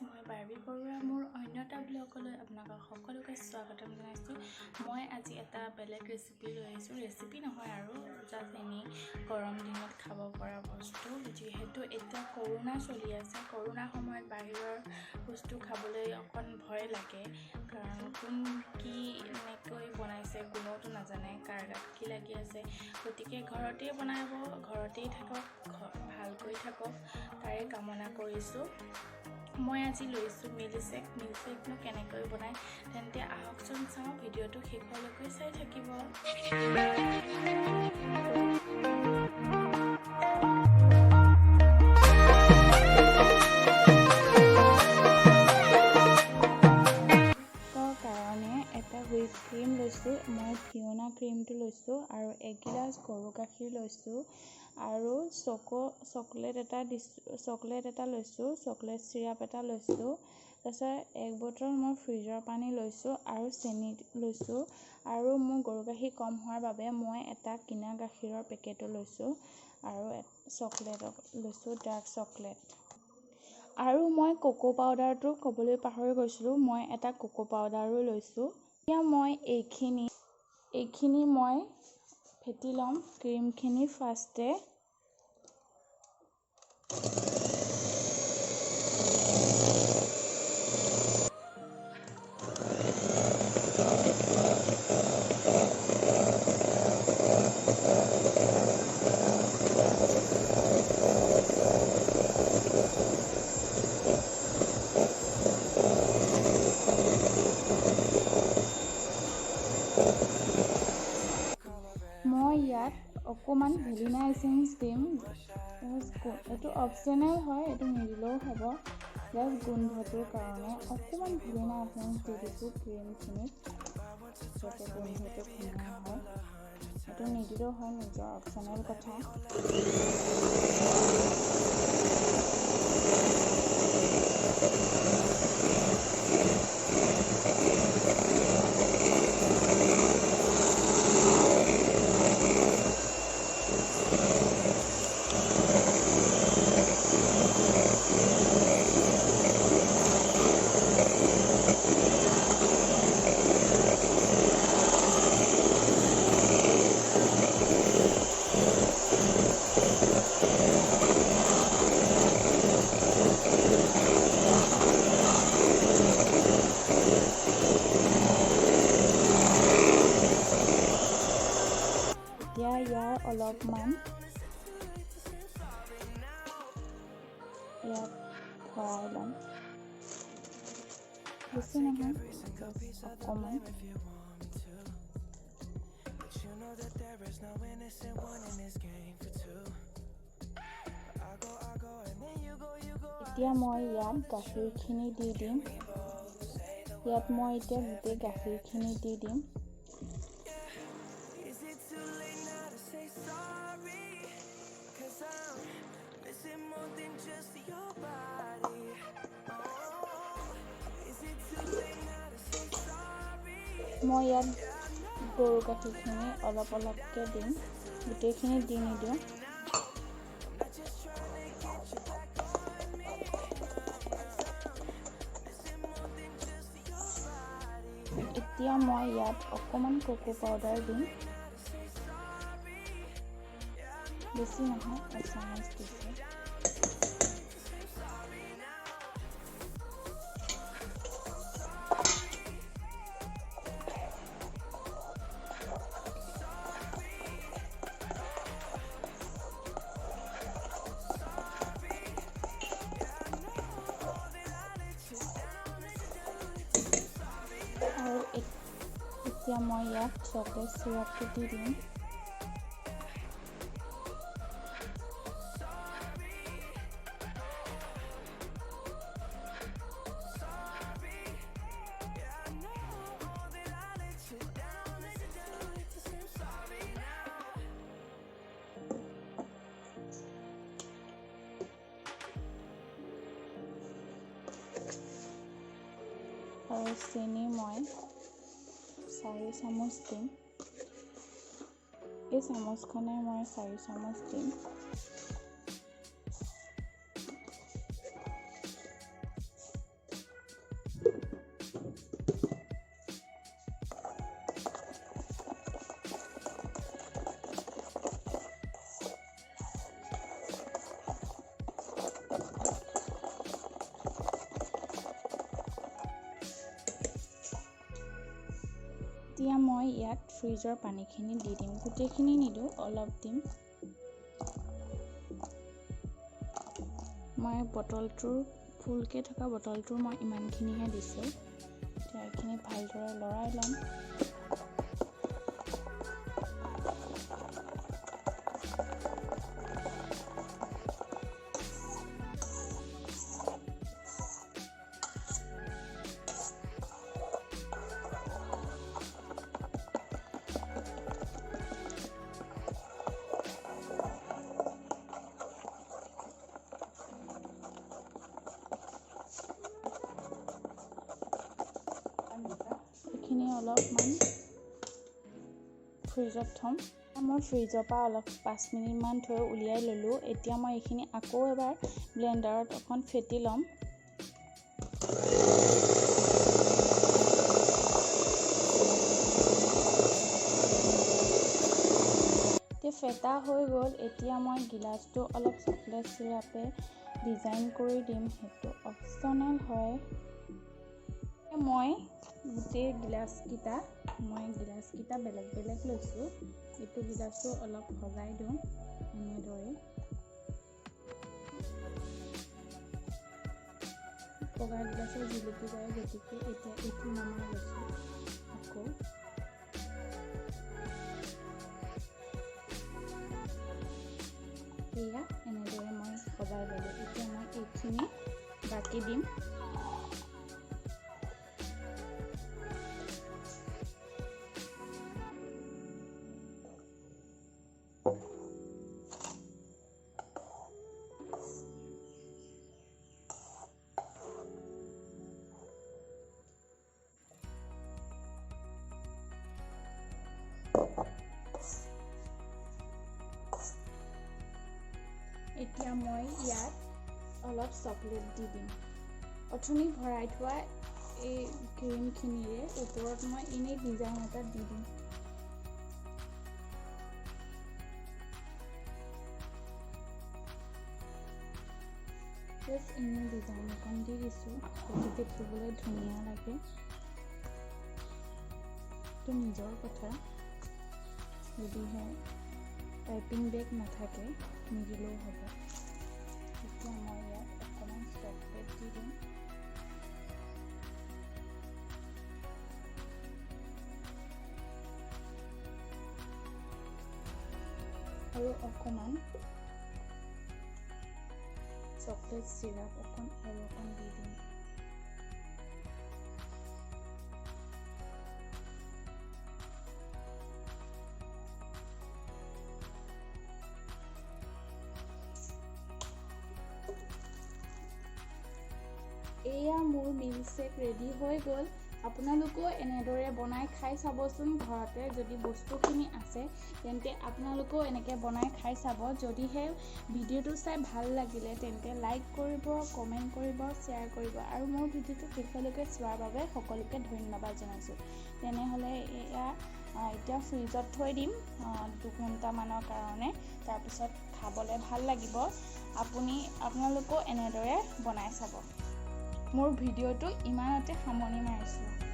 মই বাৰ্বি বৰুৱা। মোৰ অন্য এটা ব্লগলৈ আপোনালোকক সকলোকে স্বাগতম জনাইছোঁ। মই আজি এটা বেলেগ ৰেচিপি লৈ আহিছোঁ। ৰেচিপি নহয় আৰু জাষ্ট এনেই গৰম দিনত খাব পৰা বস্তু। যিহেতু এতিয়া কৰোণা চলি আছে, কৰোণা সময়ত বাহিৰৰ বস্তু খাবলৈ অকণ ভয় লাগে, কাৰণ কোন কি এনেকৈ বনাইছে কোনেওতো নাজানে, কাৰ গাত কি লাগি আছে। গতিকে ঘৰতেই বনাব, ঘৰতেই থাকক, ভালকৈ থাকক, তাৰে কামনা কৰিছোঁ। মই আজি লৈছোঁ মিল্কশ্বেক। মিল্কশ্বেকনো কেনেকৈ বনায়, তেন্তে আহকচোন চাওঁ, ভিডিঅ'টো শেষলৈকে চাই থাকিব। কাৰণে এটা হুইপ ক্ৰীম লৈছোঁ, মই ফিঅ'না ক্ৰীমটো লৈছোঁ আৰু এগিলাচ গৰু গাখীৰ লৈছোঁ আৰু চকলেট এটা দিছোঁ, চকলেট এটা লৈছোঁ, চকলেট চিৰাপ এটা লৈছোঁ। তাৰপিছত এক বটল মই ফ্ৰিজৰ পানী লৈছোঁ আৰু চেনি লৈছোঁ। আৰু মোৰ গৰু গাখীৰ কম হোৱাৰ বাবে মই এটা কিনা গাখীৰৰ পেকেটো লৈছোঁ আৰু চকলেট লৈছোঁ, ডাৰ্ক চকলেট। আৰু মই কোকো পাউডাৰটো ক'বলৈ পাহৰি গৈছিলোঁ, মই এটা কোকো পাউডাৰো লৈছোঁ। এতিয়া মই এইখিনি মই ফেটি ল'ম ক্ৰীমখিনি ফাৰ্ষ্টে। মই ইয়াত অকণমান ভেনিলা এচেঞ্চ দিম। এইটো অপশ্যনেল হয়, এইটো নিদিলেও হ'ব। জাষ্ট গোন্ধটোৰ কাৰণে অকণমান ভেনিলা এচেঞ্চ দি দিছোঁ ক্ৰীমখিনিত, যাতে গোন্ধটো ধুনীয়া হয়। এইটো নিদিলেও হয়, নিজৰ অপশ্যনেল কথা। এতিয়া ইয়াৰ অলপমান ইয়াত ভৰাই ল'ম, বেছি নহয়, অকণমান। এতিয়া মই ইয়াত গাখীৰখিনি দি দিম। ইয়াত মই এতিয়া গোটেই গাখীৰখিনি দি দিম। মই ইয়াত গৰু গাখীৰখিনি অলপ অলপকৈ দিম, গোটেইখিনি দি নিদিওঁ। এতিয়া মই ইয়াত অকণমান কোকো পাউডাৰ দিম, বেছি নহয়, এচামুচ দিছোঁ। আৰু এতিয়া মই ইয়াত চকলেট চিৰাপটো দি দিম। আৰু চেনি মই 4 চামুচ দিম। এই চামুচখনে মই 4 চামুচ দিম। এতিয়া মই ইয়াত ফ্ৰিজৰ পানীখিনি দি দিম। গোটেইখিনি নিদিওঁ, অলপ দিম। মই বটলটোৰ ফুলকৈ থকা বটলটোৰ মই ইমানখিনিহে দিছোঁ। এতিয়া এইখিনি ভালদৰে লৰাই ল'ম। এইখিনি অলপমান ফ্ৰিজত থ'ম। মই ফ্ৰিজৰ পৰা অলপ 5 মিনিটমান থৈ উলিয়াই ল'লোঁ। এতিয়া মই এইখিনি আকৌ এবাৰ ব্লেণ্ডাৰত অকণ ফেটি ল'ম। এতিয়া ফেটা হৈ গ'ল। এতিয়া মই গিলাচটো অলপ চকলেট চিৰাপে ডিজাইন কৰি দিম, সেইটো অপশ্যনেল হয়। মই গোটেই গিলাচকেইটা বেলেগ বেলেগ লৈছোঁ। এইটো গিলাচো অলপ সজাই দিওঁ এনেদৰে। বগা গিলাচত জিলিকি যায়, গতিকে এতিয়া এইটো নমাই লৈছোঁ আকৌ। এয়া এনেদৰে মই সজাই ল'লোঁ। এতিয়া মই এইখিনি বাকি দিম। এতিয়া মই ইয়াত অলপ চকলেট দি দিম। অথনি ভৰাই থোৱা এই ক্ৰীমখিনিৰে ওপৰত মই এনেই ডিজাইন এটা দি দিম। জাষ্ট এনেই ডিজাইন অকণ দি দিছোঁ, যাতে দেখিবলৈ ধুনীয়া লাগে। এইটো নিজৰ কথা, যদিহে পাইপিং বেগ নাথাকে নিদিলেও হ'ব। এতিয়া মই ইয়াত অকণমান চকলেট দি দিম। আৰু অকণমান চকলেট চিৰাপ অকণ আৰু অকণ দি দিম। এয়া মোৰ মিল্কশ্বেক ৰেডি হৈ গ'ল। আপোনালোকেও এনেদৰে বনাই খাই চাবচোন ঘৰতে। যদি বস্তুখিনি আছে তেন্তে আপোনালোকেও এনেকৈ বনাই খাই চাব। যদিহে ভিডিঅ'টো চাই ভাল লাগিলে তেন্তে লাইক কৰিব, কমেণ্ট কৰিব, শ্বেয়াৰ কৰিব আৰু মোৰ ভিডিঅ'টো শেষলৈকে চোৱাৰ বাবে সকলোকে ধন্যবাদ জনাইছোঁ। তেনেহ'লে এয়া এতিয়া ফ্ৰিজত থৈ দিম 2 ঘণ্টামানৰ কাৰণে, তাৰপিছত খাবলৈ ভাল লাগিব। আপোনালোকেও এনেদৰে বনাই চাব। মোৰ ভিডিঅ'টো ইমানতে সামৰণি মাৰিছোঁ।